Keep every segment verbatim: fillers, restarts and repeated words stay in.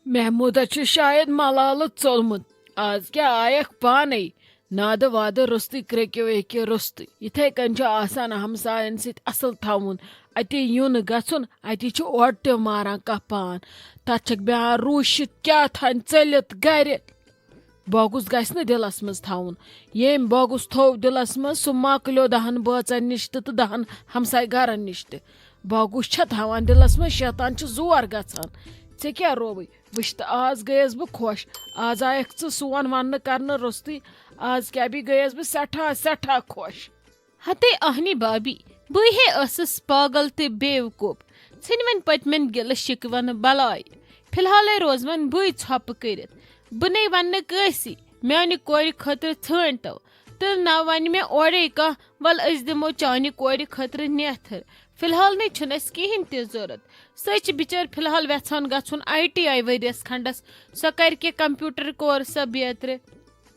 محمودس چھُ شاید ملالہٕ ژوٚلمُت۔ آز کیٛاہ آیکھ پانے؟ نادٕ وادٕ روٚستُے، کرٛیٚکہِ ویٚکہِ روٚستُے۔ یِتھے کٔنۍ چھُ آسان ہمساین سۭتۍ اصل تھاوُن۔ اتے یُن گژھُن، اتے چھُ اورٕ تہِ ماران کانٛہہ پان۔ تتھ چھکھ بیٚہان روٗشِتھ کیٛاہ تھانۍ ژٔلِتھ گرِ۔ بۄگُس گژھِ نہٕ دِلس منٛز تھاوُن۔ ییٚمۍ بۄگُس تھوو دِلس منٛز، سُہ مۄکلیو دہن بٲژن نِش تہِ تہٕ دہن ہمسایہِ گرن نِش تہِ۔ بۄگُس چھےٚ تھاوان دِلس منٛز، شیطان چھُ زور گژھان۔ ژےٚ کیٛاہ رووُے؟ وٕچھ تہٕ، آز گٔیَس بہٕ خۄش۔ آز آیَکھ ژٕ سون وَننہٕ کرنہٕ روٚستُے۔ آز کیٛاہ بیٚیہِ گٔیَس بہٕ سٮ۪ٹھاہ، سٮ۪ٹھاہ خۄش۔ ہتے اہنی بابی، بٕے ہے ٲسٕس پاگل تہٕ بیوقوٗف۔ ژھٕنۍ وۄنۍ پٔتمٮ۪ن گِلہٕ شِکوَن بلاے۔ فی الحالے روز وۄنۍ بٕے ژھۄپہٕ کٔرِتھ۔ بہٕ نے وَنہٕ نہٕ کٲنٛسی، میٛانہِ کورِ خٲطرٕ ژھٲنٛڈ تو۔ تہٕ نہ وَنہِ مےٚ اورَے کانٛہہ، "وَلہٕ أسۍ دِمو چانہِ کورِ خٲطرٕ نیتھٕر۔" فی الحال نے چھُنہٕ اَسہِ کِہیٖنۍ تہِ ضوٚرَتھ۔ سۄ چھِ بِچٲرۍ فی الحال وٮ۪ژھان گژھُن آی ٹی آی ؤریَس کھنٛڈَس۔ سۄ کَرِ کینٛہہ کمپیوٗٹر کورسا بیترِ۔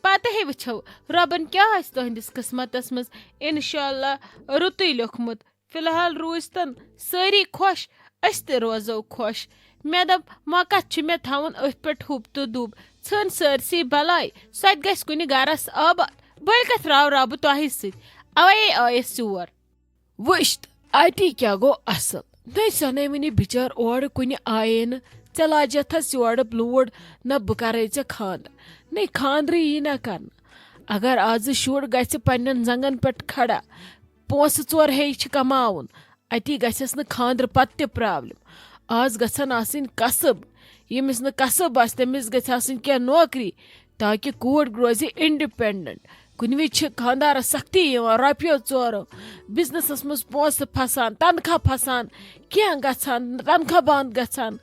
پتہٕ ہے وٕچھو رۄبن کیٛاہ آسہِ تُہنٛدِس قٕسمتس منٛز۔ انشاءاللہ رُتُے لیوٚکھمُت۔ فی الحال روٗزۍ تن سٲری خۄش، أسۍ تہِ روزو خۄش۔ مےٚ دوٚپ، وۄنۍ کتھ چھُ مےٚ تھاوُن أتھۍ پٮ۪ٹھ ہُب تہٕ دُب؟ ژھٕن سٲرسٕے بلاے، سۄ تہِ گژھِ کُنہِ گرس آباد۔ بٔلۍ کتھ راو راو بہٕ تۄہہِ سۭتۍ، اوے آیس یور۔ وٕچھ تہٕ، اَتی کیٛاہ گوٚو اَصٕل؟ نَے سۄ نَے وٕنہِ بِچٲر اورٕ کُنہِ آیے نہٕ۔ ژےٚ لاجتھَس یورٕ لوٗر، نہ بہٕ کَرَے ژےٚ خانٛدر۔ نَے خانٛدرٕے یی نہ کَرنہٕ۔ اگر آزٕ شُر گژھِ پنٛنٮ۪ن زنٛگَن پٮ۪ٹھ کھڑا، پونٛسہٕ ژور ہیٚیہِ چھِ کماوُن، اَتی گژھٮ۪س نہٕ خانٛدرٕ پَتہٕ تہِ پرٛابلِم۔ آز گژھن آسٕنۍ کسب۔ ییٚمِس نہٕ کسب آسہِ، تٔمِس گژھِ آسٕنۍ کینٛہہ نوکری، تاکہِ کوٗر روزِ انڈیپینڈنٹ۔ کُنہِ وِزِ چھِ خانٛدارَس سختی یِوان، رۄپیو ژورو، بزنسَس منٛز پونٛسہٕ پھسان، تنخواہ پھسان، کینٛہہ گژھان، تنخواہ بنٛد گژھان۔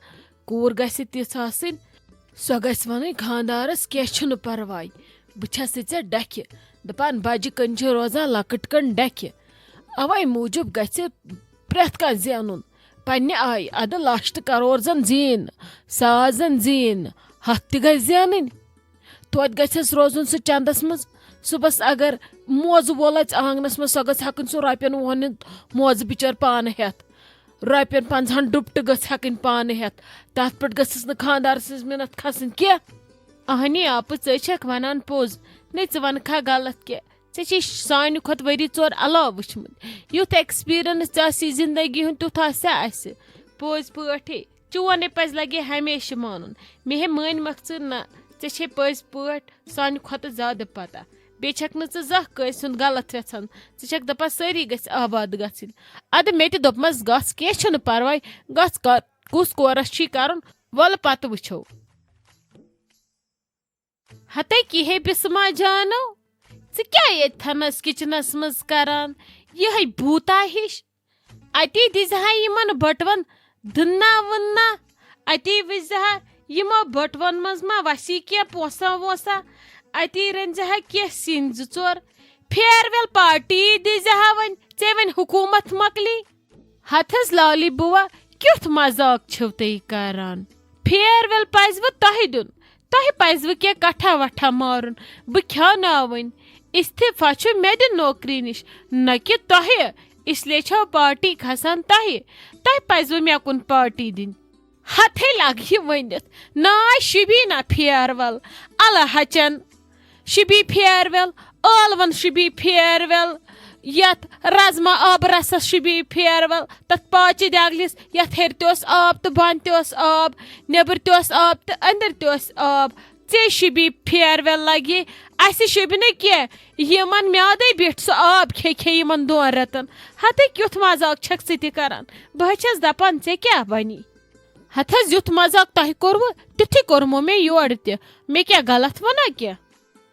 کوٗر گژھِ تِژھ آسٕنۍ، سۄ گژھِ وَنٕنۍ خانٛدارَس، "کینٛہہ چھُنہٕ پرواے، بہٕ چھَسے ژےٚ ڈَکھِ۔" دَپان، بَجہِ کٔنۍ چھِ روزان لۄکٕٹ کٔنۍ ڈَکھِ۔ اَوَے موٗجوٗب گژھِ پرٛٮ۪تھ کانٛہہ زینُن پنٛنہِ آیہِ۔ اَدٕ لَچھ تہٕ کَرور زَن زیٖن، ساس زَن زیٖن، ہَتھ تہِ گژھِ زینٕنۍ۔ توتہِ گژھٮ۪س روزُن سُہ چندس منٛز۔ صُبحس اگر موزٕ وول اَژِ آنگنس منٛز، سۄ گٔژھ ہٮ۪کٕنۍ سُہ رۄپین وُہن ہُنٛد موزٕ بِچٲر پانہٕ ہٮ۪تھ۔ رۄپین پنٛژاہن ڈُپٹہٕ گٔژھ ہٮ۪کٕنۍ پانہٕ ہٮ۪تھ۔ تتھ پٮ۪ٹھ گٔژھس نہٕ خانٛدار سٕنٛز مِنتھ کھسٕنۍ کینٛہہ۔ اہنی آپہٕ، ژٕ چھکھ ونان پوٚز، نے ژٕ ونکھا غلط کینٛہہ۔ ژےٚ چھے سانہِ کھۄتہٕ ؤری ژور علاوٕ وٕچھمُت۔ یُتھ ایکسپیرینس ژےٚ آسی زندگی ہُنٛد، تیُتھ آسہِ اَسہِ۔ پوٚز پٲٹھۍ۔ چون ہے پزِ لگے ہمیشہِ مانُن۔ مےٚ ہے مٲنۍ مکھ ژٕ نہ، ژےٚ چھے پٔزۍ پٲٹھۍ سانہِ کھۄتہٕ زیادٕ پتہ۔ بیٚیہِ چھکھ نہٕ ژٕ زانٛہہ کٲنٛسہِ ہُنٛد غلط یژھان۔ ژٕ چھکھ دپان سٲری گژھِ آباد گژھٕنۍ۔ ادٕ مےٚ تہِ دوٚپمس، گژھ، کینٛہہ چھُنہٕ پرواے، گژھ کر، کُس کورس چھی کرُن، ولہٕ پتہٕ وٕچھو۔ ہتے کی ہے بسما جانو، ژٕ کیٛاہ ییٚتہِ تھنس کچنس منٛز کران؟ یِہے بوٗتا ہِش۔ اتی دِزِ ہا یِمن بٔٹوَن دٕننا وٕننا۔ اتی وٕچھزِ ہا یِمو بٔٹوَن منٛز ما وسی کینٛہہ پونٛسہ وونٛسہ۔ اتی رٔنزِ ہا کینٛہہ سِنۍ زٕ ژور۔ فیئرویل پارٹی دِزِ ہا وۄنۍ، ژےٚ وۄنۍ حکوٗمت مۄکلی۔ ہتہٕ حظ لالی بُوا، کیُتھ مذاق چھِو تُہۍ کران؟ فیئرویل پزِ وۄنۍ تۄہہِ دیُن۔ تۄہہِ پزِ وۄنۍ کینٛہہ کٹھا وٹھا مارُن۔ بہٕ کھیاوناوٕنۍ۔ استعفیٰ چھُ مےٚ دیُن نوکری نِش، نہ کہِ تۄہہِ۔ اس لیے چھو پارٹی کھسان تۄہہِ۔ تۄہہِ پزِ وۄنۍ مےٚ کُن پارٹی دِنۍ۔ ہتھے لگہِ ؤنِتھ، ناے شبیٖنا فیئرویل، الہٕ ہچن۔ شبی فیئرویل، ٲلون شبی فیئرویل، یتھ رزما آبہٕ رسس شبی فیئرویل، تتھ پاچہِ دٮ۪گلِس، یتھ ہیٚرِ تہِ اوس آب تہٕ بۄنہٕ تہِ اوس آب، نیٚبرۍ تہِ اوس آب تہٕ أنٛدرۍ تہِ اوس آب۔ ژےٚ شبی فیئرویل لگی، اسہِ شبہِ نہٕ کینٛہہ۔ یِمن میادے بیٹھ سُہ آب کھے کھے یِمن دۄن رٮ۪تن۔ ہتے کیُتھ مذاق چھکھ ژٕ تہِ کران؟ بہٕ حظ چھس دپان، ژےٚ کیٛاہ بنی؟ ہتہٕ حظ، یُتھ مذاق تۄہہِ کوٚروٕ، تیُتھُے کوٚرمو مےٚ یورٕ تہِ۔ مےٚ کیٛاہ غلط ووٚنا کینٛہہ؟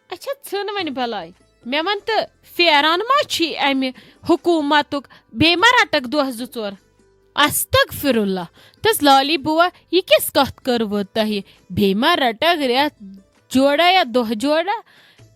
اچھا، ژھٕن وۄنۍ بلاے۔ مےٚ وَن تہٕ، پھیران ما چھی اَمہِ حکوٗمتُک؟ بیٚیہِ ما رَٹَکھ دۄہ زٕ ژور؟ استغفر اللہ۔ تس لالی بوا، یہِ کِژھ کتھ کٔروٕ تۄہہِ؟ بیٚیہِ ما رَٹَکھ رٮ۪تھ جوڑا یا دۄہ جوڑا؟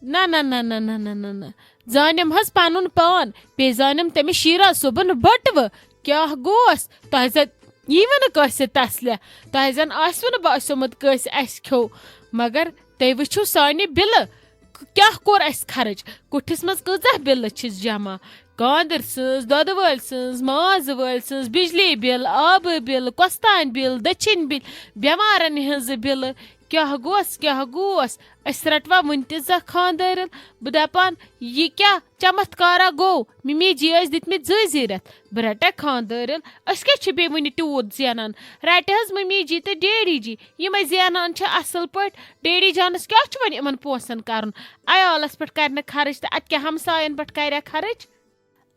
نہ، نہ، نہ۔ زانٮ۪م حظ پنُن پان، بیٚیہِ زانٮ۪م تٔمِس شیرا صٲبُن بٔٹوٕ۔ کیٛاہ گوس؟ تۄہہِ زن یی وٕ نہٕ کٲنٛسہِ تسلہِ، تۄہہِ زن آسِوٕ نہٕ باسیومُت کٲنٛسہِ اسہِ کھیوٚو۔ مگر تُہۍ وٕچھِو سانہِ بِلہٕ، ک-، کیٛاہ کوٚر اسہِ خرٕچ؟ کُٹھِس منٛز کۭژاہ بِلہٕ چھِ جمع؟ کاندٕر سٕنٛز، دۄدٕ وٲلۍ سٕنٛز، ماز وٲلۍ سٕنٛز، بجلی بِل، آبہٕ بِل، کۄستانۍ بِل، دٔچھِنۍ بِل، بٮ۪مارن ہٕنٛزٕ بِلہٕ۔ کیٛاہ گوٚس، کیٛاہ گوٚس؟ أسۍ رٹوا وُنہِ تہِ زانٛہہ خانٛدٲرِل؟ بہٕ دپان، یہِ کیٛاہ چمتکارا گوٚو؟ ممی جی ٲسۍ دِتمٕتۍ زٕے زٕ رٮ۪تھ، بہٕ رٹے خانٛدٲرِل۔ أسۍ کیٛاہ چھِ بیٚیہِ وُنہِ تیوٗت زینان؟ رٹہِ حظ ممی جی تہٕ ڈیڈی جی، یِمے زینان چھِ اصل پٲٹھۍ۔ ڈیڈی جانس کیٛاہ چھُ وۄنۍ یِمن پونٛسن کرُن؟ عیالس پٮ۪ٹھ کرِ نہٕ خرٕچ تہٕ اتہِ کیٛاہ ہمساین پٮ۪ٹھ کرِ خرٕچ؟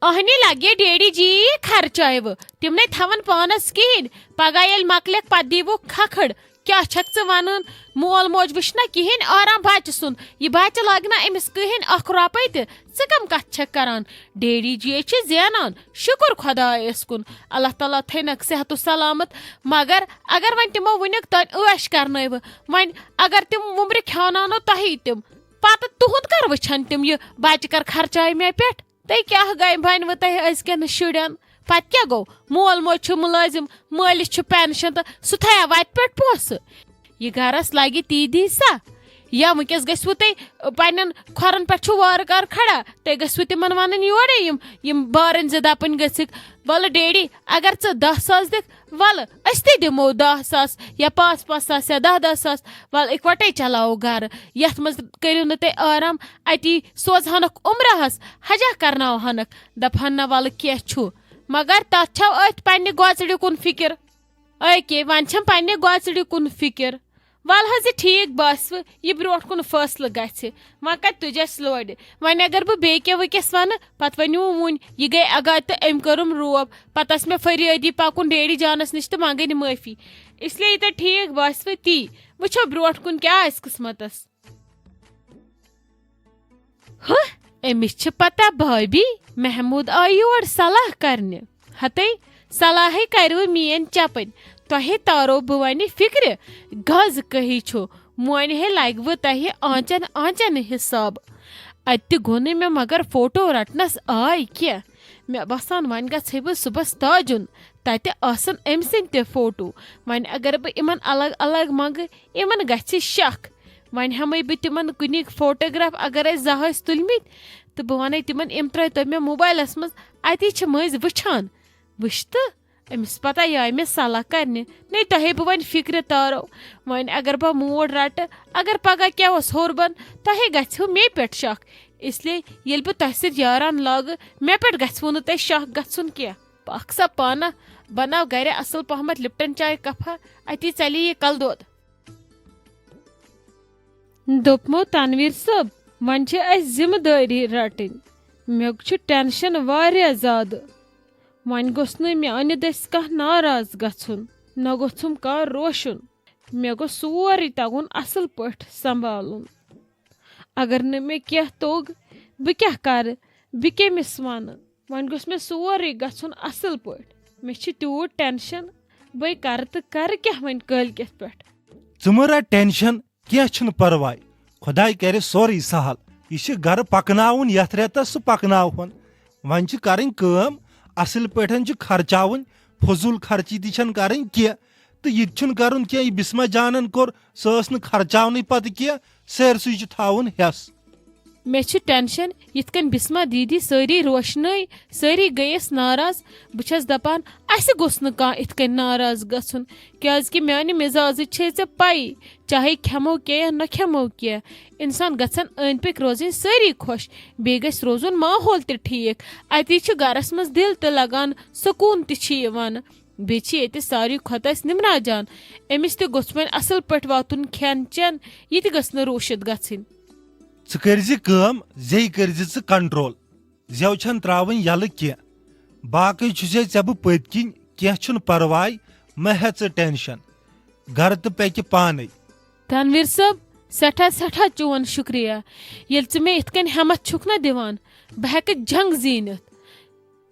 اہنہِ لگے ڈیڈی جی خرچٲوٕ، تِم نے تھاون پانس کِہینۍ۔ پگاہ ییٚلہِ مۄکلٮ۪کھ پتہٕ دیٖوُکھ کھکھٕڑ۔ کیٛاہ چھکھ ژٕ ونان؟ مول موج وٕچھ نہ کِہینۍ، آرام بچہِ سُنٛد۔ یہِ بچہِ لاگہِ نہ أمِس کٕہینۍ اکھ رۄپے تہِ۔ ژٕ کم کتھ چھکھ کران؟ ڈیڈی جی چھِ زینان، شُکر خۄدایس کُن۔ اللہ تعالیٰ تھٲینکھ صحت و سلامت۔ مگر اگر وۄنۍ تِمو وٕنیُک تام عٲش کرنٲوٕ، وۄنۍ اگر تِم وُمرِ کھیاوناونو تۄہی تِم، پتہٕ تُہُنٛد کر وٕچھن تِم؟ یہِ بچہِ کر خرچایہِ مےٚ پٮ۪ٹھ؟ تہٕ کیٛاہ گٔے بنوٕ تۄہہِ أزکٮ۪ن شُرٮ۪ن؟ پتہٕ کیٛاہ گوٚو؟ مول موج چھُ مُلٲزِم، مٲلِس چھُ پینشن تہٕ سُہ تھایا وتہِ پٮ۪ٹھ پونٛسہٕ؟ یہِ گرس لگہِ تی دی سا؟ یا وٕنکیٚس گژھِوٕ تُہۍ، ٲ، پننٮ۪ن کھۄرن پٮ۪ٹھ چھُ وارٕ کارٕ کھڑا، تُہۍ گژھِوٕ تِمن ونٕنۍ یورے یِم، یِم بارٕنۍ زٕ دپٕنۍ گٔژھِکھ، "ولہٕ ڈیڈی، اگر ژٕ دَہ ساس دِکھ، ولہٕ أسۍ تہِ دِمو دَہ ساس یا پانٛژھ پانٛژھ ساس یا دَہ دَہ ساس، ولہٕ اِکوٹے چلاوو گرٕ، یتھ منٛز کٔرِو نہٕ تُہۍ آرام، اتی سوزہنکھ عمرہس، حجہ کرناوہنکھ، دپہن نہ ولہٕ کینٛہہ چھُ۔" مگر تتھ چھو أتھۍ پننہِ گۄژرِ کُن فکر۔ أکے، وۄنۍ چھم پننہِ گۄژرِ کُن فکر۔ ول حظ، یہِ ٹھیٖک باسوٕ، یہِ برونٛٹھ کُن فٲصلہٕ گژھِ۔ وۄنۍ کتہِ تُجس لورِ؟ وۄنۍ اگر بہٕ بیٚیہِ کینٛہہ وٕکیس ونہٕ، پتہٕ ؤنِو وُنۍ، یہِ گٔے اگاے تہٕ أمۍ کٔرٕم روب۔ پتہٕ آسہِ مےٚ فریٲدی پکُن ڈیڈی جانس نِش تہٕ منٛگٕنۍ معٲفی۔ اس لیے یہِ تۄہہِ ٹھیٖک باسوٕ تی۔ وٕچھو برونٛٹھ کُن کیٛاہ آسہِ قٕسمتس۔ ہہ، أمِس چھِ پتہ بھابھی، محمود آو یور صلاح کرنہِ۔ ہتے، صلاحے کرِوٕ میٲنۍ چپٕنۍ۔ تۄہے تارو بہٕ وۄنہِ فکرِ، گز کہی چھُ، مونہِ ہے لگوٕ تۄہہِ آنچن آنچن حساب۔ اتہِ تہِ گوٚو نہٕ مےٚ مگر فوٹو رٹنس آے کینٛہہ۔ مےٚ باسان وۄنۍ گژھے بہٕ صُبحس تاجُن، تتہِ آسن أمۍ سٕنٛدۍ تہِ فوٹو۔ وۄنۍ اگر بہٕ یِمن الگ الگ منگہٕ، یِمن گژھِ شک۔ وۄنۍ ہٮ۪مَے بہٕ تِمن کُنِکۍ فوٹوگراف، اگر اَسہِ زانٛہہ ٲسۍ تُلمٕتۍ، تہٕ بہٕ وَنَے تِمن، یِم ترٛٲیتو مےٚ موبایلَس منٛز، اَتی چھِ مٔنٛزۍ وٕچھان۔ وٕچھ تہٕ، أمِس پَتہ یہِ آے مےٚ صلاح کَرنہِ۔ نے تۄہے بہٕ وۄنۍ فِکرِ تارو۔ وۄنۍ اگر بہٕ موڈ رَٹہٕ، اگر پَگاہ کیٛاہ اوس ہوربَن، تۄہے گژھِوٕ مے پٮ۪ٹھ شک۔ اس لیے ییٚلہِ بہٕ تۄہہِ سۭتۍ یاران لاگہٕ، مےٚ پٮ۪ٹھ گژھِوٕ نہٕ تۄہہِ شک گژھُن کینٛہہ۔ پَکھ سا پانہٕ، بَناو گَرِ اَصٕل پَہمَتھ لِپٹَن چاے کَپھا، اَتی ژَلہِ یہِ کَلہٕ دود۔ دوٚپمو تنویر صٲب، وۄنۍ چھِ اَسہِ ذمہٕ دٲری رَٹٕنۍ۔ مےٚ چھُ ٹینشن واریاہ زیادٕ۔ وۄنۍ گوٚژھ نہٕ میانہِ دٔسۍ کانٛہہ ناراض گژھُن، نہ گوٚژھُم کانٛہہ روشُن۔ مےٚ گوٚژھ سورُے تَگُن اَصٕل پٲٹھۍ سنبھالُن۔ اگر نہٕ مےٚ کینٛہہ توٚگ، بہٕ کیٛاہ کَرٕ؟ بہٕ کٔمِس وَنہٕ؟ وۄنۍ گوٚژھ مےٚ سورُے گژھُن اَصٕل پٲٹھۍ۔ مےٚ چھِ تیوٗت ٹینشن، بہٕ کَرٕ تہٕ کَرٕ کیٛاہ وۄنۍ کٲلۍ کٮ۪تھ پٮ۪ٹھ؟ ژٕ مہٕ رَٹ ٹینشن، کینٛہہ چھُنہٕ پرواے، خۄداے کَرِ سورُے سہل۔ یہِ چھِ گَرٕ پَکناوُن، یَتھ رٮ۪تَس سُہ پَکناوہون۔ وۄنۍ چھِ کَرٕنۍ کٲم، اَصٕل پٲٹھۍ چھِ خرچاوٕنۍ، فضوٗل خرچی تہِ چھَنہٕ کَرٕنۍ کینٛہہ۔ تہٕ یہِ تہِ چھُنہٕ کَرُن کینٛہہ، یہِ بِسمہ جانَن کوٚر، سۄ ٲس نہٕ خرچاونٕے پَتہٕ کینٛہہ، سٲرسٕے چھُ تھاوُن ہٮ۪س۔ مےٚ چھُ ٹینشن، یِتھ کٔنۍ بِسمہ دیٖدی سٲری روشنٲے، سٲری گٔیَس ناراض۔ بہٕ چھَس دَپان، اَسہِ گوٚژھ نہٕ کانٛہہ یِتھ کٔنۍ ناراض گژھُن، کیٛازِکہِ میٛانہِ مِزازٕچ چھے ژےٚ پَیی، چاہے کھٮ۪مو کینٛہہ یا نہ کھٮ۪مو کینٛہہ، اِنسان گژھن أنٛدۍ پٔکۍ روزٕنۍ سٲری خۄش، بیٚیہِ گژھِ روزُن ماحول تہِ ٹھیٖک۔ اَتی چھُ گَرَس منٛز دِل تہِ لَگان، سکوٗن تہِ چھُ یِوان۔ بیٚیہِ چھِ ییٚتہِ ساروی کھۄتہٕ اَسہِ نِمنا جان، أمِس تہِ گوٚژھ وۄنۍ اَصٕل پٲٹھۍ واتُن کھٮ۪ن چٮ۪ن، یہِ تہِ گٔژھ نہٕ روٗشِتھ گژھٕنۍ۔ ژٕ کٔرۍ زِ کٲم، زیٚیہِ کٔرۍ زِ ژٕ کنٹرول، زٮ۪و چھَنہٕ ترٛاوٕنۍ یَلہٕ کینٛہہ۔ باقٕے چھُسے ژےٚ بہٕ پٔتۍ کِنۍ، کینٛہہ چھُنہٕ پرواے، مہ ہےٚ ژٕ ٹینشن، گرٕ تہٕ پَکہِ پانے۔ تنویر صٲب، سٮ۪ٹھاہ سٮ۪ٹھاہ چون شُکریہ، ییٚلہِ ژٕ مےٚ یِتھ کٔنۍ ہٮ۪متھ چھُکھ نہ دِوان، بہٕ ہٮ۪کہٕ جنگ زیٖنِتھ۔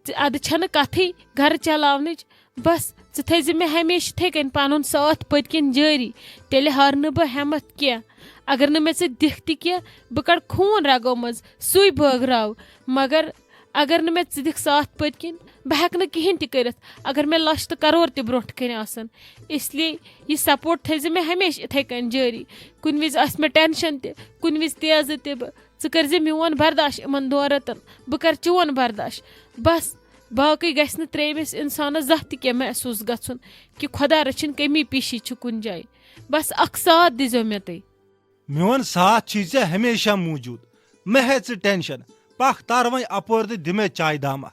ژٕ، اَدٕ چھَنہٕ کَتھٕے گَرٕ چلاونٕچ۔ بَس، ژٕ تھٲیزِ مےٚ ہمیشہِ یِتھَے کٔنۍ پَنُن ساتھ پٔتۍ کِنۍ جٲری۔ تیٚلہِ ہارٕ نہٕ بہٕ ہٮ۪مَتھ کینٛہہ۔ اگر نہٕ مےٚ ژٕ دِکھ تہِ کینٛہہ، بہٕ کَڑٕ خوٗن رَگو منٛز، سُے بٲگراو۔ مگر اگر نہٕ مےٚ ژٕ دِکھ ساتھ پٔتۍ کِنۍ، بہٕ ہٮ۪کہٕ نہٕ کِہیٖنۍ تہِ کٔرِتھ۔ اگر مےٚ لَچھ تہٕ کَرور تہِ برٛونٛٹھ کَنہِ آسَن۔ اِسلیے یہِ سپورٹ تھٲیزِ مےٚ ہمیشہِ یِتھَے کٔنۍ جٲری۔ کُنہِ وِزِ آسہِ مےٚ ٹٮ۪نشَن تہِ، کُنہِ وِزِ تیزٕ تہِ بہٕ۔ ژٕ کٔرۍ زِ میون برداش یِمن دۄن رٮ۪تن، بہٕ کرٕ چون برداش۔ بس، باقٕے گژھِ نہٕ ترٛیٚیمِس انسانس زانٛہہ تہِ کینٛہہ محسوٗس گژھُن کہِ خۄدا رٔچھِنۍ کٔمی پیٖشی چھُ کُنہِ جایہِ۔ بس اکھ ساتھ دِزیو مےٚ تُہۍ۔ میون ساتھ چھُے ژےٚ ہمیشہ موٗجوٗد، مہ ہےٚ ژٕ ٹینشن۔ پکھ تر وۄنۍ اپور تہٕ دِ مےٚ چایہِ دامہ۔